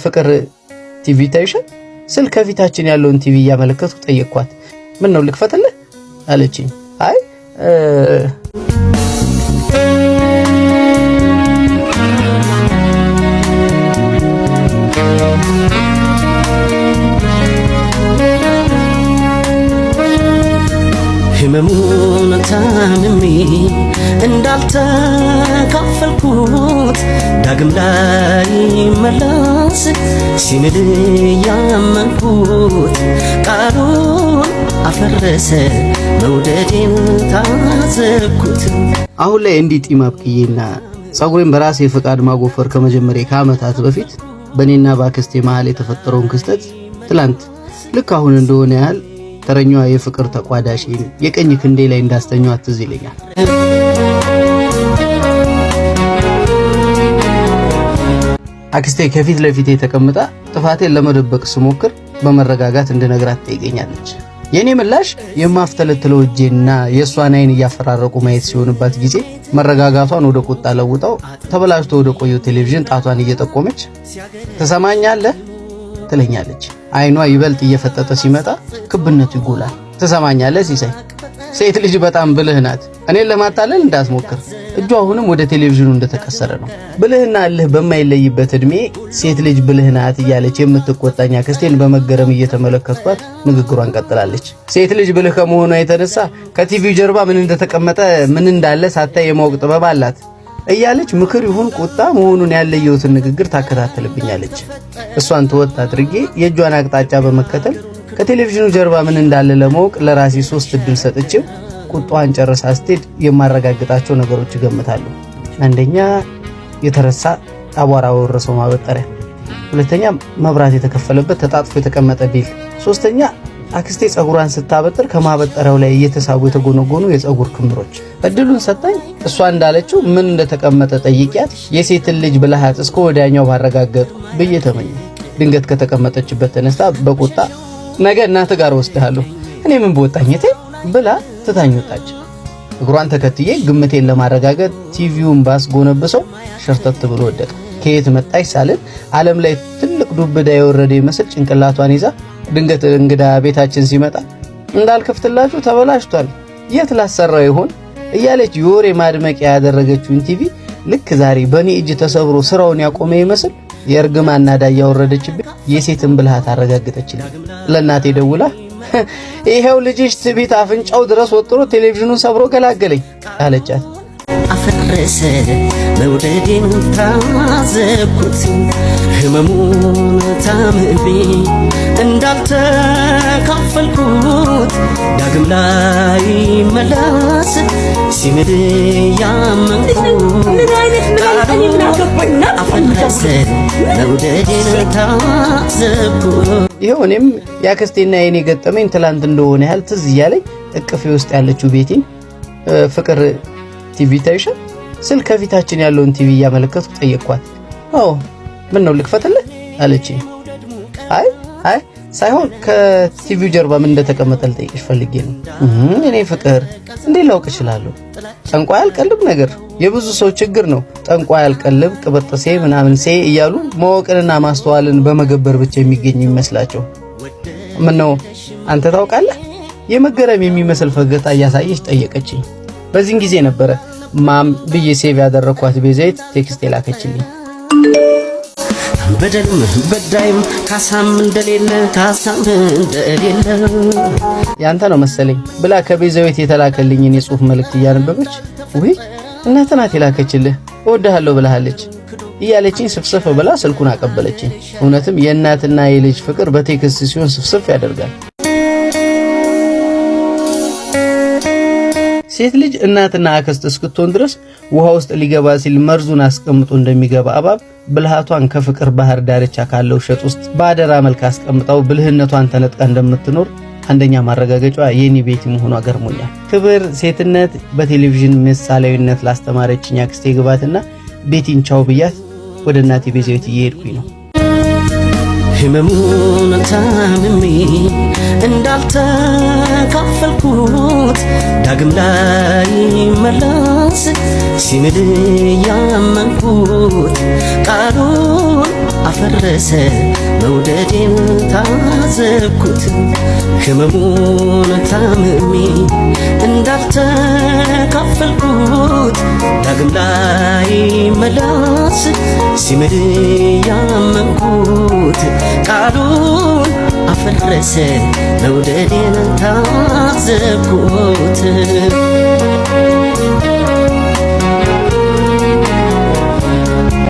ፍቅር ቲቪ ይታይሻል ስል ከፊታችን ያለውን ቲቪ እያመለከትኩ ጠየቅኳት። ምን ነው ልክፈትልህ አለችኝ። አይ ህመሙን ታምሜ እንዳልተካፈልኩት ዳግም ላይ መለስ ሲምል ያመንኩት ቃሉን አፈረሰ መውደዴን ታዘብኩት። አሁን ላይ እንዲህ ጢም አብቅዬና ጸጉሬን በራሴ ፈቃድ ማጎፈር ከመጀመሪያ ከዓመታት በፊት በእኔና በአክስቴ መሃል የተፈጠረውን ክስተት ትላንት ልክ አሁን እንደሆነ ያህል ተረኛዋ የፍቅር ተቋዳሽን የቀኝ ክንዴ ላይ እንዳስተኛዋት ትዝ ይለኛል። አክስቴ ከፊት ለፊቴ ተቀምጣ ጥፋቴን ለመደበቅ ስሞክር በመረጋጋት እንድነግራት ትጠይቀኛለች። የኔ ምላሽ የማፍተለትለው እጄና የእሷን አይን እያፈራረቁ ማየት ሲሆንባት ጊዜ መረጋጋቷን ወደ ቁጣ ለውጣው ተበላሽቶ ወደ ቆየው ቴሌቪዥን ጣቷን እየጠቆመች ትሰማኛለህ ትለኛለች። አይኗ ይበልጥ እየፈጠጠ ሲመጣ ክብነቱ ይጎላል። ትሰማኛለህ ሲሳይ፣ ሴት ልጅ በጣም ብልህ ናት። እኔን ለማታለል እንዳትሞክር። እጇ አሁንም ወደ ቴሌቪዥኑ እንደተቀሰረ ነው። ብልህና እልህ በማይለይበት እድሜ ሴት ልጅ ብልህ ናት እያለች የምትቆጣኝ አክስቴን በመገረም እየተመለከትኳት ንግግሯን ቀጥላለች። ሴት ልጅ ብልህ ከመሆኗ የተነሳ ከቲቪው ጀርባ ምን እንደተቀመጠ ምን እንዳለ ሳታይ የማወቅ ጥበብ አላት እያለች ምክር ይሁን ቁጣ መሆኑን ያለየሁትን ንግግር ታከታተልብኛለች። እሷን ተወት አድርጌ የእጇን አቅጣጫ በመከተል ከቴሌቪዥኑ ጀርባ ምን እንዳለ ለማወቅ ለራሴ 3 እድል ሰጥቼው ቁጣዋን ጨርሳ ስትሄድ የማረጋግጣቸው ነገሮች እገምታለሁ። አንደኛ የተረሳ አቧራ ወረሰው ማበጠሪያ፣ ሁለተኛ መብራት የተከፈለበት ተጣጥፎ የተቀመጠ ቢል፣ ሶስተኛ አክስቴ ጸጉሯን ስታበጥር ከማበጠሪያው ላይ እየተሳቡ የተጎነጎኑ የጸጉር ክምሮች። እድሉን ሰጠኝ። እሷ እንዳለችው ምን እንደተቀመጠ ጠይቂያት የሴትን ልጅ ብልሃት እስከ ወዲያኛው ባረጋገጡ ብዬ ተመኘሁ። ድንገት ከተቀመጠችበት ተነስታ በቁጣ ነገ እናት ጋር ወስድሃለሁ እኔ ምን በወጣኝ እቴ ብላ ትታኝ ወጣች። እግሯን ተከትዬ ግምቴን ለማረጋገጥ ቲቪውን ባስጎነብሰው ሸርተት ብሎ ወደቀ። ከየት መጣች ሳልል ዓለም ላይ ትልቅ ዱብዳ የወረደ ይመስል ጭንቅላቷን ይዛ ድንገት እንግዳ ቤታችን ሲመጣ እንዳልከፍትላችሁ ተበላሽቷል፣ የት ላሰራው ይሆን እያለች የወሬ ማድመቂያ ያደረገችውን ቲቪ ልክ ዛሬ በእኔ እጅ ተሰብሮ ስራውን ያቆመ ይመስል የእርግማን ናዳ እያወረደችብኝ የሴትን ብልሃት አረጋግጠችልኝ። ለእናቴ ደውላ ይሄው ልጅሽ ትዕቢት አፍንጫው ድረስ ወጥሮ ቴሌቪዥኑን ሰብሮ ገላገለኝ አለቻት። አፈረሰ መውደዴን ታዘብኩት ህመሙን ታምሜ እንዳልተካፈልኩት ዳግም ላይ መለስ ሲምል ያመንኩት አፈረሰ መውደዴን ታዘብኩት። ይኸው እኔም የአክስቴና የኔ ገጠመኝ ትላንት እንደሆነ ያህል ትዝ እያለኝ እቅፌ ውስጥ ያለችው ቤቴን ፍቅር ቲቪ ይታይሻል ስል ከፊታችን ያለውን ቲቪ እያመለከትኩ ጠየቅኳት። አዎ ምን ነው ልክፈትልህ አለችኝ። አይ አይ ሳይሆን ከቲቪው ጀርባ ምን እንደተቀመጠ ልጠይቅሽ ፈልጌ ነው። እኔ ፍቅር እንዴት ላውቅ እችላለሁ? ጠንቋይ አልቀልብ ነገር የብዙ ሰው ችግር ነው። ጠንቋይ አልቀልብ ቅብርጥሴ ምናምን ሴ እያሉ ማወቅንና ማስተዋልን በመገበር ብቻ የሚገኝ ይመስላቸው። ምን ነው አንተ ታውቃለህ? የመገረም የሚመስል ፈገግታ እያሳየች ጠየቀችኝ። በዚህን ጊዜ ነበረ mom ብዬ save ያደረኳት ቤዛዊት text የላከችልኝ። በደልም በዳይም ካሳም እንደሌለ ካሳም እንደሌለ ያንተ ነው መሰለኝ ብላ ከቤዛዊት የተላከልኝን የጽሁፍ መልእክት እያነበበች ውይ እናትህ ናት የላከችልህ እወድሃለሁ ብለሃለች እያለችኝ ስፍስፍ ብላ ስልኩን አቀበለችኝ። እውነትም የእናትና የልጅ ፍቅር በ text ሲሆን ስፍስፍ ያደርጋል። ሴት ልጅ እናትና አክስት እስክትሆን ድረስ ውሃ ውስጥ ሊገባ ሲል መርዙን አስቀምጦ እንደሚገባ እባብ ብልሃቷን ከፍቅር ባህር ዳርቻ ካለው ሸጥ ውስጥ በአደራ መልክ አስቀምጣው ብልህነቷን ተነጥቃ እንደምትኖር አንደኛ ማረጋገጫዋ የኔ ቤቲ መሆኗ ገርሞኛል። ክብር፣ ሴትነት በቴሌቪዥን ምሳሌያዊነት ላስተማረችኝ አክስቴ ግባትና ቤቲን ቻው ብያት ወደ እናቴ ቤዛዊት እየሄድኩኝ ነው። ህመሙን ታምሜ እንዳልተካፈልኩት ዳግም ላይ መለስ ሲምል ያመንኩት ቃሉን አፈረሰ መውደዴን ታዘብኩት ህመሙን ታምሜ እንዳልተካፈልኩት ዳግም ላይ መላስ ሲምል ያመንኩት ቃሉን አፈረሰ መውደዴን ታዘብኩት።